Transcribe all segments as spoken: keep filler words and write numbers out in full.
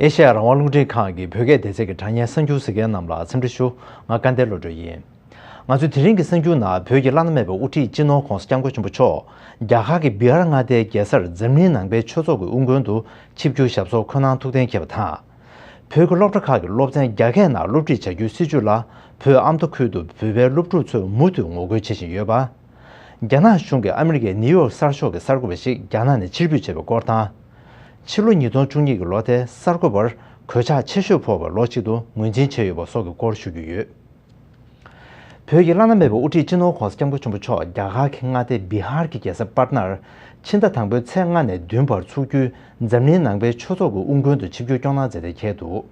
ཨེ་ཤ་ཡ་རང་དབང་རླུང་འཕྲིན་ཁང་གི་བོད་སྐད་སྡེ་ཚན་གྱི་དྲ་བརྙན་གསར་འགྱུར་གཟིགས་མཁན་རྣམས་ལ་འཚམས་འདྲི་ཞུ། ང་སྐལ་ལྡན་བློ་གྲོས་ཡིན། ང་ཚོས་དེ་རིང་གི་གསར་འགྱུར་ནང་བོད་ཀྱི་བླ་ན་མེད་པའི་དབུ་ཁྲིད་སྤྱི་ནོར་༧གོང་ས་༧སྐྱབས་མགོན་ཆེན་པོ་མཆོག་རྒྱ་གར་གྱི་བི་ཧར་མངའ་སྡེའི་རྒྱལ་སར་འཛམ་གླིང་ནང་པའི་ཆོས་ཚོགས་ཀྱི་དབུ་མགོན་དུ་ཆིབས་བསྒྱུར་ཞབས་སོར་འཁོད་གནང་ཐུགས་གཏན་འཁེལ་བ་དང་། བོད་ཀྱི་སློབ་གྲྭ་ཁག་གི་སློབ་ཚན་རྒྱ་སྐད་ནང་སློབ་ཁྲིད་བྱ་རྒྱུའི་སྲིད་བྱུས་ལ་བོད་ཨ་མདོ་ཁུལ་དུ་བོད་པའི་སློབ་ཕྲུག་ཚོས་མུ་མཐུད་ངོ་རྒོལ་བྱེད་བཞིན་ཡོད་པ། རྒྱ་ནག་གཞུང་གིས་ཨ་མི་རི་ཀའི་ནིའུ་ཡོག་གསར་ཤོག་གི་གསར་འགོད་པ་ཞིག་རྒྱ་ནག་ནས་ཕྱིར་འབུད་བྱས་པའི་སྐོར་དང་། ཕྱི་ལོ་ཉིས་སྟོང་བཅུ་གཉིས་ཀྱི་ལོ་དེའི་གསར་འགོད་པར་གོད་ཆག་ཆེ་ཤོས་ཕོག་པའི་ལོ་གཅིག་ཏུ་ངོས་འཛིན་བྱས་ཡོད་པ་སོགས་ཀྱི་སྐོར་ཞུ་རྒྱུ་ཡོད། བོད་ཀྱི་བླ་ན་མེད་པའི་དབུ་ཁྲིད་སྤྱི་ནོར་༧གོང་ས་༧སྐྱབས་མགོན་ཆེན་པོ་མཆོག་རྒྱ་གར་གྱི་མངའ་སྡེ་བི་ཧར་གྱི་རྒྱལ་ས་པཊ་ནར་ཕྱི་ཟླ་དང་པོའི་ཚེས་ལྔ་ནས་བདུན་བར་འཚོགས་རྒྱུའི་འཛམ་གླིང་ནང་པའི་ཆོས་ཚོགས་ཀྱི་དབུ་མགོན་དུ་ཆིབས་བསྒྱུར་སྐྱོང་གནང་མཛད་དེ་འཁེལ་འདུག།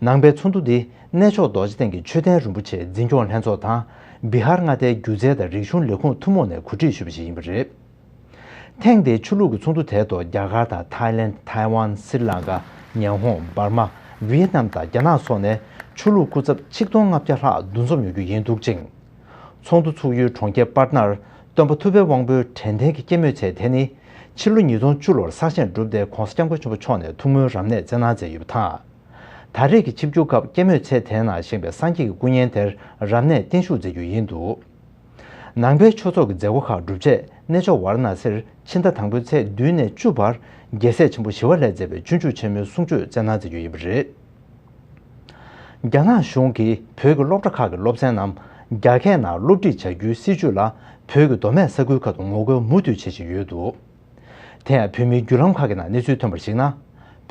ནང་པའི་ཚོགས་འདུ་འདི་གནས་མཆོག་རྡོ་རྗེ་གདན་གྱི་མཆོད་རྟེན་རིན་པོ་ཆེ་འཛིན་སྐྱོང་ལྷན་ཚོགས་དང་། བི་ཧར་མངའ་སྡེའི་སྒྱུ་རྩལ་དང་རིག་གཞུང་ལས་ཁུངས་ཐུན་མོང་ནས་གོ་སྒྲིག་ཞུས་པ་ཞིག་ཡིན་པ་རེད། ཐེངས་འདིའི་ཆོས་ལུགས་ཀྱི་ཚོགས་འདུ་དེའི་ཐོག་རྒྱ་གར་དང་ཐའི་ལེན། ཐའེ་ཝན། སི་རི་ལང་ཀ། ཉི་ཧོང་། འབར་མ། ཝི་ཡེད་ནམ་དང་རྒྱ་ནག་སོགས་ནས་ཆོས་ལུགས་སྐུ་ཚབ་ཆིག་སྟོང་ལྔ་བརྒྱ་ལྷག་འདུ་འཛོམས་ཡོང་རྒྱུ་ཡིན་འདུག་ཅིང་། ཚོགས་འདུ་ཚུགས་ཡུལ་གྲོང་ཁྱེར་པཊ་ནར་སྟོན་པ་ཐུབ་པའི་དབང་པོའི་དྲན་རྟེན་གྱི་སྐྱེད་མོས་ཚལ་དེ་ནི་ཕྱི་ལོ་ཉིས་སྟོང་བཅུ་ལོར་གསར་བཞེངས་གྲུབ་སྟེ་༧གོང་ས་༧སྐྱབས་མགོན་ཆེན་པོ་མཆོག་ནས་ཐུགས་སྨོན་རབ་གནས་སྩལ་གནང་མཛད་ཡོད་པ་དང་། ད་རེས་ཀྱི་ཆིབས་བསྒྱུར་སྐབས་སྐྱེད་མོས་ཚལ་དེའི་ནང་བཞེངས་པའི་སངས་རྒྱས་ཀྱི་སྐུ་བརྙན་དེར་རབ་གནས་བརྟན་བཞུགས་མཛད་རྒྱུ་ཡིན་འདུག། ནང་པའི་ཆོས་ཚོགས་ཀྱི་མཛད་སྒོ་ཁག་གྲུབ་རྗེས་གནས་མཆོག་ཝཱ་ར་ཎ་སིར་ཕྱི་ཟླ་དང་པོའི་ཚེས་བདུན་ནས་བཅུ་བར་རྒྱལ་སྲས་ཆེན་པོ་ཞི་བ་ལྷས་མཛད་པའི་སྤྱོད་འཇུག་ཆེན་མོའི་གསུང་ཆོས་སྩལ་གནང་མཛད་རྒྱུ་ཡིན་པ་རེད། རྒྱ་ནག་གཞུང་གིས་བོད་ཀྱི་སློབ་གྲྭ་ཁག་གི་སློབ་ཚན་རྣམས་རྒྱ་སྐད་ནང་སློབ་ཁྲིད་བྱ་རྒྱུའི་སྲིད་བྱུས་ལ་བོད་ཀྱི་མདོ་སྨད་ས་ཁུལ་ཁག་ཏུ་ངོ་རྒོལ་མུ་མཐུད་བྱེད་བཞིན་ཡོད་འདུག། དེ་ཡང་བོད་མིའི་བརྒྱུད་ལམ་ཁག་གི་ནང་གནས་ཚུལ་ཐོན་པར་གཞིགས་ན།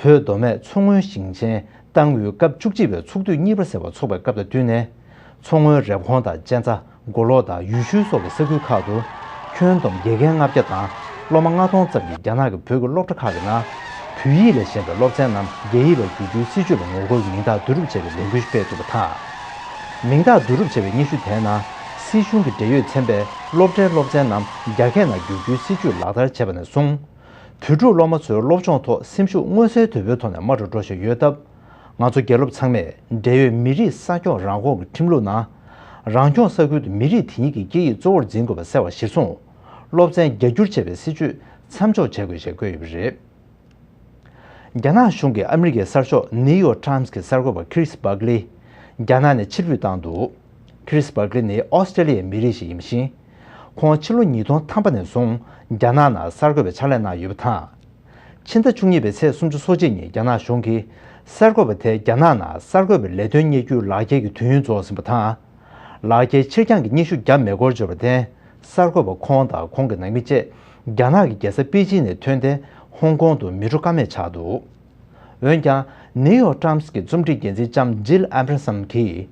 བོད་མདོ་སྨད་མཚོ་སྔོན་ཞིང་ཆེན་ཏང་ཨུའི་སྐབས་བཅུ་གཅིག་པའི་ཚོགས་དུས་གཉིས་པ་ཟེར་བ་འཚོགས་པའི་སྐབས་དང་བསྟུན་ནས། མཚོ་སྔོན་རེབ་གོང་དང་གཅན་ཚ། མགོ་ལོག་དང་ཡུལ་ཤུལ་སོགས་ཀྱི་ས་ཁུལ་ཁག་ཏུ་ཁྱོན་བསྡོམས་དགེ་རྒན་ལྔ་བརྒྱ་དང་སློབ་མ་ལྔ་སྟོང་ཙམ་གྱིས་རྒྱ་ནག་གི་བོད་ཀྱི་སློབ་གྲྭ་ཁག་གི་ནང་བོད་ཡིག་ལས་གཞན་པའི་སློབ་ཚན་རྣམས་རྒྱ་ཡིག་ལ་བསྒྱུར་རྒྱུའི་སྲིད་བྱུས་ལ་ངོ་རྒོལ་གྱི་མིང་རྟགས་བསྡུ་རུབ་བྱས་པའི་ལས་འགུལ་ཞིག་སྤེལ་འདུག་པ་དང་། མིང་རྟགས་བསྡུ་རུབ་བྱས་པའི་སྙན་ཞུ་དེའི་ནང་སྲིད་གཞུང་གི་འབྲེལ་ཡོད་ཚན་པས་སློབ་གྲྭའི་སློབ་ཚན་རྣམས་རྒྱ་སྐད་ནང་བསྒྱུར་རྒྱུའི་སྲིད་བྱུས་ལག་བསྟར་བྱས་པ་ནས་བཟུང་། བོད་ཕྲུག་སློབ་མ་ཚོའི་སློབ་སྦྱོང་ཐོག་སེམས་ཤུགས་མངོན་གསལ་དོད་པོའི་ཐོག་ནས་དམའ་རུ་འགྲོ་བཞིན་ཡོད་སྟབས། ང་ཚོ་དགེ་སློབ་ཚང་མས་འབྲེལ་ཡོད་མི་རིགས་ས་སྐྱོང་རང་ཁོངས་ཀྱི་ཁྲིམས་ལུགས་ནང་། རང་སྐྱོང་ས་ཁུལ་དུ་མི་རིགས་དེ་ཉིད་ཀྱི་སྐད་ཡིག་གཙོ་བོར་འཛིན་དགོས་པ་གསལ་བ་གཞིར་བཟུང་། སློབ་ཚན་རྒྱ་སྒྱུར་བྱེད་པའི་སྲིད་བྱུས་མཚམས་འཇོག་བྱེད་དགོས་ཞེས་བཀོད་ཡོད་པ་རེད། རྒྱ་ནག་གཞུང་གིས་ཨ་མི་རི་ཀའི་གསར་ཤོག་ནིའུ་ཡོག་ཊའིམ་སི་གི་གསར་འགོད་པ་ཁི་རིས་བྷག་ལི། རྒྱ་ནག་ནས་ཕྱིར་འབུད་བཏང་འདུག། ཁི་རིས་བྷག་ལི་ནི་ཨོ་སི་ཀྲེ་ལི་ཡའི་མི་རིགས་ཤིག་ཡིན་ཞིང་། ཁོང་ཕྱི་ལོ་ཉིས་སྟོང་ཐམ་པ་ནས་བཟུང་རྒྱ་ནག་ནང་གསར་འགོད་པའི་ཕྱག་ལས་གནང་ཡོད་པ་དང་། ཕྱི་ཟླ་བཅུ་གཉིས་པའི་ཚེས་སུམ་ཅུ་སོ་གཅིག་ཉིན་རྒྱ་ནག་གཞུང་གིས་གསར་འགོད་པ་དེ་རྒྱ་ནག་ནང་གསར་འགོད་པའི་ལས་དོན་གཉེར་རྒྱུའི་ལག་འཁྱེར་གྱི་དུས་ཡུན་རྫོགས་ཟིན་པ་དང་། ལག་འཁྱེར་ཕྱིར་འགྱངས་ཀྱི་སྙན་ཞུ་བརྒྱབ་མེད་སྐོར་བརྗོད་པར་བརྟེན། གསར་འགོད་པ་ཁོང་དང་ཁོང་གི་ནང་མི་བཅས་རྒྱ་ནག་གི་རྒྱལ་ས་པེ་ཅིན་ནས་ཐོན་ཏེ་ཧོང་ཀོང་དུ་མི་འགྲོ་ཀ་མེད་ཆགས་འདུག། འོན་ཀྱང་ནིའུ་ཡོག་ཊའིམ་སི་གི་རྩོམ་སྒྲིག་འགན་འཛིན་ལྕམ་ཇིལ་ཨེ་བྷ་ར་སམ་གྱིས།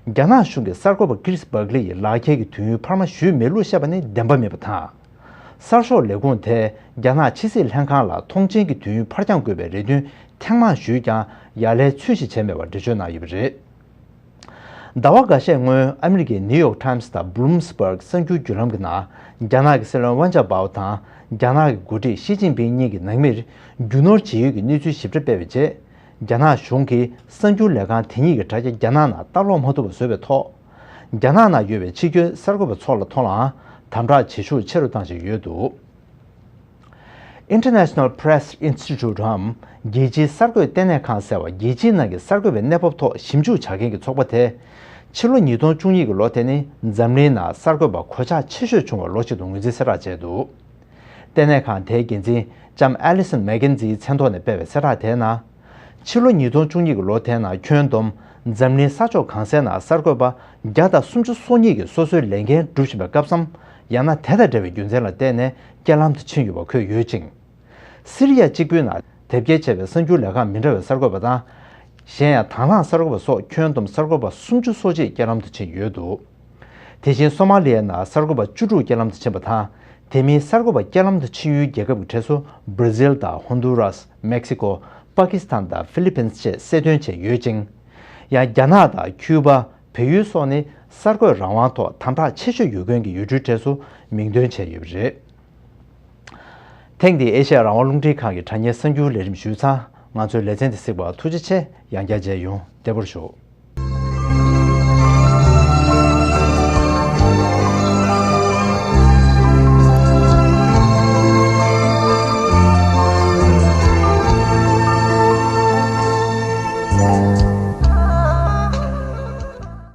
རྒྱ་ནག་གཞུང་གིས་གསར་འགོད་པ་ཁི་རིས་བྷག་ལི་ཡི་ལག་འཁྱེར་གྱི་དུས་ཡུན་འཕར་མ་ཞུས་མེད་ལུགས་བཤད་པ་ནི་བདེན་པ་མིན་པ་དང་། གསར་ཤོག་ལས་ཁུངས་དེས་རྒྱ་ནག་ཕྱི་སྲིད་ལྷན་ཁང་ལ་ཐོངས་མཆན་གྱི་དུས་ཡུན་ཕར་འགྱངས་དགོས་པའི་རེ་འདུན་ཐེངས་མང་ཞུས་ཀྱང་ཡ་ལན་ཚོད་གཞི་བྱས་མེད་པར་འགྲེལ་བརྗོད་གནང་ཡོད་པ་རེད། ཟླ་བ་འགའ་ཤས་སྔོན་ཨ་མི་རི་ཀའི་ནིའུ་ཡོག་ཊའིམ་སི་དང་བྷུ་ལུམ་སི་བྷག་གསར་འགྱུར་བརྒྱུད་ལམ་གྱི་ནང་རྒྱ་ནག་གི་སྲིད་བློན་ཝན་ཅཱ་པའོ་དང་རྒྱ་ནག་གི་འགོ་ཁྲིད་ཞི་ཅིན་ཕིང་གཉིས་ཀྱི་ནང་མིར་རྒྱུ་ནོར་བརྗེ་ཡོད་ཀྱི་གནས་ཚུལ་ཞིབ་ཕྲ་སྤེལ་བའི་རྗེས། རྒྱ་ནག་གཞུང་གིས་གསར་འགྱུར་ལས་ཁང་དེ་གཉིས་ཀྱི་དྲ་རྒྱ་རྒྱ་ནག་ནང་ལྟ་ཀློག་མ་ཐུབ་པ་བཟོས་པའི་ཐོག་རྒྱ་ནག་ནང་ཡོད་པའི་ཕྱི་རྒྱལ་གསར་འགོད་པ་ཚོ་ལ་ཐོག་ལའང་དམ་དྲག་བྱེད་ཤུགས་ཆེ་རུ་བཏང་བཞིན་ཡོད་འདུག། International Press Institute འམ་རྒྱལ་སྤྱིའི་གསར་འགོད་ལྟེ་གནས་ཁང་ཟེར་བ་རྒྱལ་སྤྱིའི་ནང་གི་གསར་འགོད་པའི་གནས་བབ་ཐོག་ཞིབ་འཇུག་བྱ་མཁན་གྱི་ཚོགས་པ་དེ། ཕྱི་ལོ་ཉིས་སྟོང་བཅུ་གཉིས་ཀྱི་ལོ་དེ་ནི་འཛམ་གླིང་ནང་གསར་འགོད་པ་གོད་ཆག་ཆེ་ཤོས་བྱུང་བའི་ལོ་ཞིག་ཏུ་ངོས་འཛིན་གསལ་བསྒྲགས་བྱས་འདུག། ལྟེ་གནས་ཁང་དེའི་འགན་འཛིན་ལྕམ་ཨེ་ལི་སན་མེག་ཀེན་ཛིའི་མཚན་ཐོག་ནས་སྤེལ་བའི་གསལ་བསྒྲགས་དེའི་ནང་། ཕྱི་ལོ་ཉིས་སྟོང་བཅུ་གཉིས་ཀྱི་ལོ་དེའི་ནང་ཁྱོན་བསྡོམས་འཛམ་གླིང་ས་ཕྱོགས་གང་སའི་ནང་གསར་འགོད་པ་བརྒྱ་དང་སུམ་ཅུ་སོ་གཉིས་ཀྱིས་སོ་སོའི་ལས་འགན་སྒྲུབ་བཞིན་པའི་སྐབས་སམ། ཡང་ན་དེ་དང་འབྲེལ་བའི་རྒྱུ་མཚན་ལ་བརྟེན་ནས་རྐྱེན་ལམ་དུ་ཕྱིན་ཡོད་པ་འཁོད་ཡོད་ཅིང་། སི་རི་ཡ་གཅིག་པུའི་ནང་དེབ་སྐྱེལ་བྱས་པའི་གསར་འགྱུར་ལས་ཁང་མི་འདྲ་བའི་གསར་འགོད་པ་དང་། གཞན་ཡང་དང་བླངས་གསར་འགོད་པ་སོགས་ཁྱོན་བསྡོམས་གསར་འགོད་པ་སུམ་ཅུ་སོ་གཅིག་རྐྱེན་ལམ་དུ་ཕྱིན་ཡོད་འདུག། དེ་བཞིན་སོ་མ་ལི་ཡའི་ནང་གསར་འགོད་པ་བཅུ་དྲུག་རྐྱེན་ལམ་དུ་ཕྱིན་པ་དང་། དེ་མིན་གསར་འགོད་པ་རྐྱེན་ལམ་དུ་ཕྱིན་ཡུལ་རྒྱལ་ཁབ་ཀྱི་གྲས་སུ་བྷར་ཛིལ་དང་ཧོན་དུ་རཱས། མེག་སི་ཀོ། པ་ཀི་སི་ཐན་དང་ཧྥི་ལི་པིན་བཅས་གསལ་སྟོན་བྱས་ཡོད་ཅིང་། ཡང་རྒྱ་ནག་དང་ཁྱུ་པ། བལ་ཡུལ་སོགས་ནི་གསར་འགོད་རང་དབང་ཐོག་དམ་དྲག་ཆེ་ཤོས་ཡོད་མཁན་གྱི་ཡུལ་གྲུའི་གྲས་སུ་མིང་འདོན་བྱས་ཡོད་པ་རེད། ཐེངས་འདིའི་ཨེ་ཤ་ཡ་རང་དབང་རླུང་འཕྲིན་ཁང་གི་དྲ་བརྙན་གསར་འགྱུར་ལས་རིམ་ཞུས་ཚར། ང་ཚོའི་ལེ་ཚན་འདི་གཟིགས་པར་ཐུགས་རྗེ་ཆེ། ཡང་བསྐྱར་མཇལ་ཡོང་། བདེ་པོར་བཞུགས།